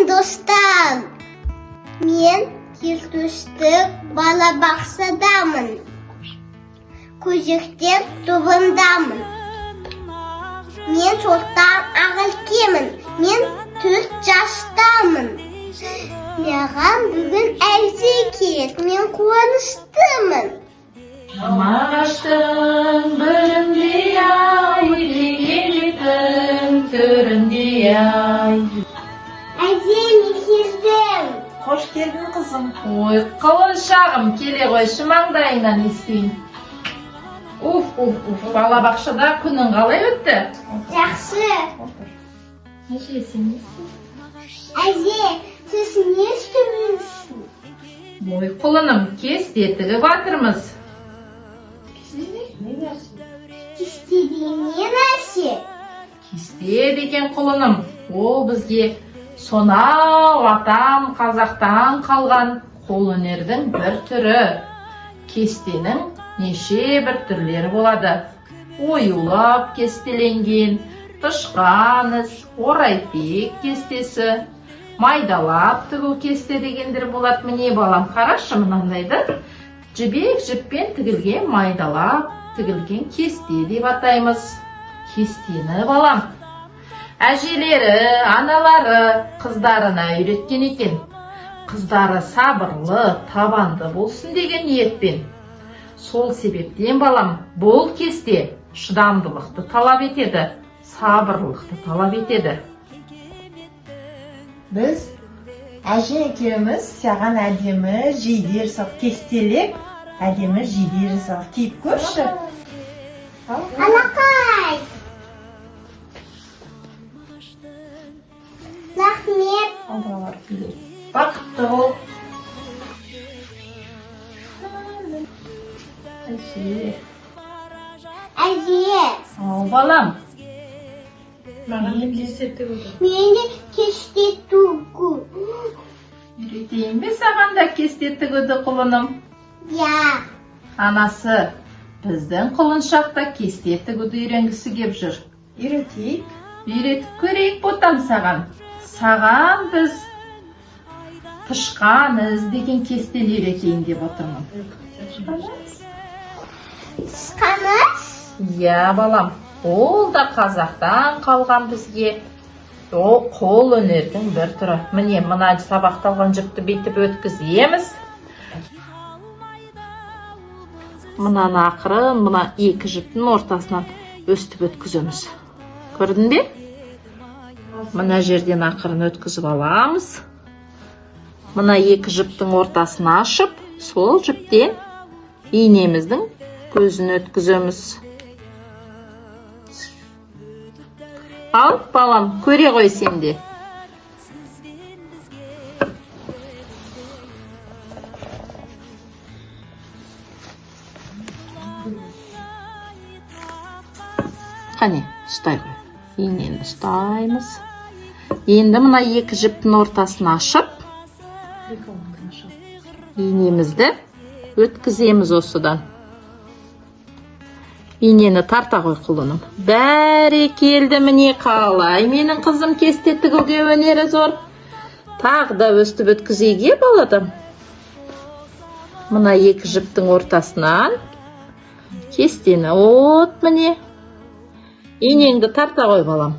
Сәлем, достар! Мен Келтөстік балабақшадамын. Көжектер тобындамын. Мен Шолтан Ақеркемін. Мен 4 жастамын. Маған бүгін әже келді. Мен қуаныштымын. Ағаштың бүріндей ай, кереметтің түріндей ай. Әже, мен келдім. Қош келдің, қызым. Ой, құлыншағым, келе қойшы, маңдайыңнан иіскейін. Уф, уф, уф, балабақшада күнің қалай өтті? Жақсы. Әже, сен не істедің? Әже, сіз не істеп жүрсіз? Ой, құлыным, кесте тігіп жатырмыз. Не нәрсе? Кесте деген не нәрсе? Кесте деген, құлыным, ол бізге сонау атам қазақтан қалған қолөнердің бір түрі. Кестенің неше бір түрлері болады. Оюлап кестеленген, тышқан із, орайпек кестесі, майдалап тігу кесте дегендер болады. Міне, балам, қарашы, мынандайды жібек жіппен тігілген, майдалап тігілген кесте деп атаймыз. Кестені, балам, әжелері, аналары қыздарына үйреткен екен. Қыздары сабырлы, табанды болсын деген ниетпен. Сол себептен, балам, бұл кесте шыдамдылықты талап етеді, сабырлықты талап етеді. Біз әже екеуміз саған әдемі жейде жасап, кестелеп, әдемі жейде жасап киіп көрші. Алақай! Рахмет. Алдыға барып биле. Бақытты бол. Әже. Әже, Ау, балам. мен де кесте тігу. Үйретейін бе саған да кесте тігуді, құлыным? Я. Анасы, біздің құлыншақ та кесте тігуді үйренгісі кеп жүр. Үйретейік. Үйретіп көрейік, ботам, саған. Саған біз тышқан із деген кестені үйретейін деп отырмын. Тышқаныз? Иә, балам, ол да қазақтан қалған бізге о қол өнердің бір түрі. Міне, мына сабақталған жіпті бүйтіп өткіземіз. Мынаны ақырын мына екі жіптің ортасынан өстіп өткіземіз. Көрдің бе? Мына жерден ақырын өткізіп аламыз. Мына екі жіптің ортасын ашып, сол жіптен инеміздің көзін өткіземіз. Ал, балам, көре ғой сен де. Қане, ұстай ғой. Инені ұстаймыз. Енді мына екі жіптің ортасын ашып, инемізді өткіземіз осыдан. Инені тарта ғой, құлыным. Бәрекелді, міне қалай менің қызым кесте тігуге өнері зор. Тағы да өстіп өткізейік, е, баладам. Мына екі жіптің ортасынан кестені, от, міне. Инеңді тарта ғой, балам.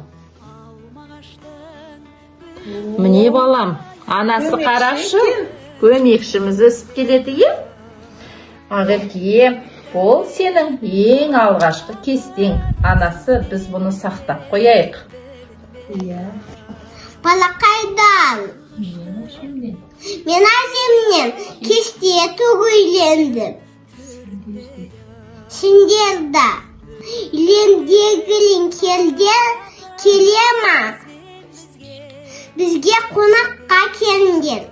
Міне, балам, анасы, Көмекші қарашы. екен. Көмекшіміз өсіп келеді, е? Ақерке, бұл сенің ең алғашқы кестең. Анасы, біз бұны сақтап қояйық. Иә. Балақайдан. Мен әжемнен. Мен әжемнен кесте тігу үйлендім. Сендер де үйлендегілің келде келе ма? Бізге қонаққа келіңдер.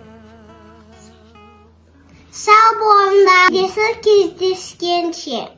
Сау болыңдар. Кездескенше.